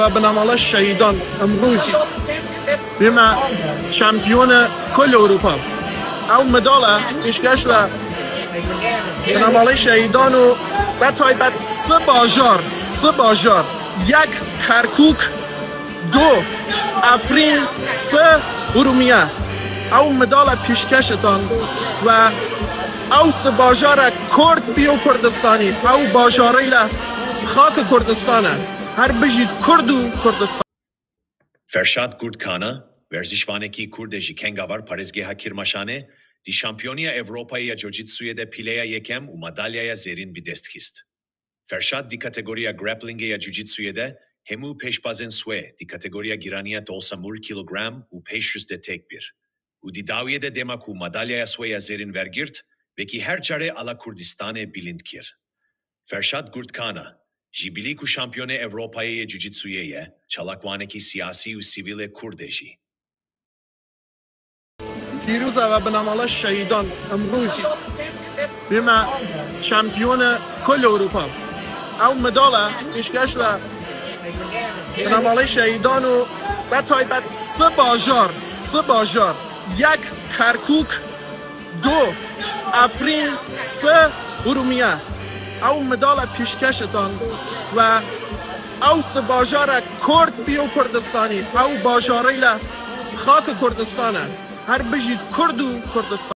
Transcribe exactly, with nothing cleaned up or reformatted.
Ve binamala şehîdan, imrûj bîme şampiyona kul Ewropa. Ew medala pêşkeş ve binamala şehîdan û ve taybet si bajar, si bajar, yek Kerkûk, du Efrîn, si Urmiye. Ew medala pêşkeş ditan ve ew si bajara Kurd bîyo Kurdistanî, ew bajarê li xaka Kurdistan e. Her bijî Kurd û Kurdistan. Ferşad Gurtkana, werzişvanekî Kurd e ji Kengavar Parêzgeha Kirmaşanê, di Şampiyoniya Ewropayê ya Jiu-Jitsuyê de pîleya yekem û madalyaya zêrîn bi dest xist. Ferşad di kategoriya grapplingê ya Jiu-Jitsuyê de hemû pêşbazên swê di kategoriya giraniya dosan û nod kilogram û pênc yüz de têk bir û di dawiyê de dema ku madalyaya swê ya zêrîn wergirt, wekî her carê ala Kurdistanê bilind kir. Ferşad Gurtkana, ji bilî ku şampiyonê Ewropayê yê Jiu-Jitsuyê ye, çalakvanekî siyasî û sivîlê Kurd e jî. Pîroza ve binamala şehîdan, imrûj bîme şampiyona kul Ewropa. Ew medala pêşkeş ve binamala şehîdan û ve taybet si bajar, si bajar, yek Kerkûk, du Efrîn, si Urmiye. Ew medala pêşkeş ditan ve ew si bajara Kurd bîyo Kurdistanî, ew bajarê li xaka Kurdistan e. Her bijî Kurd û Kurdistan.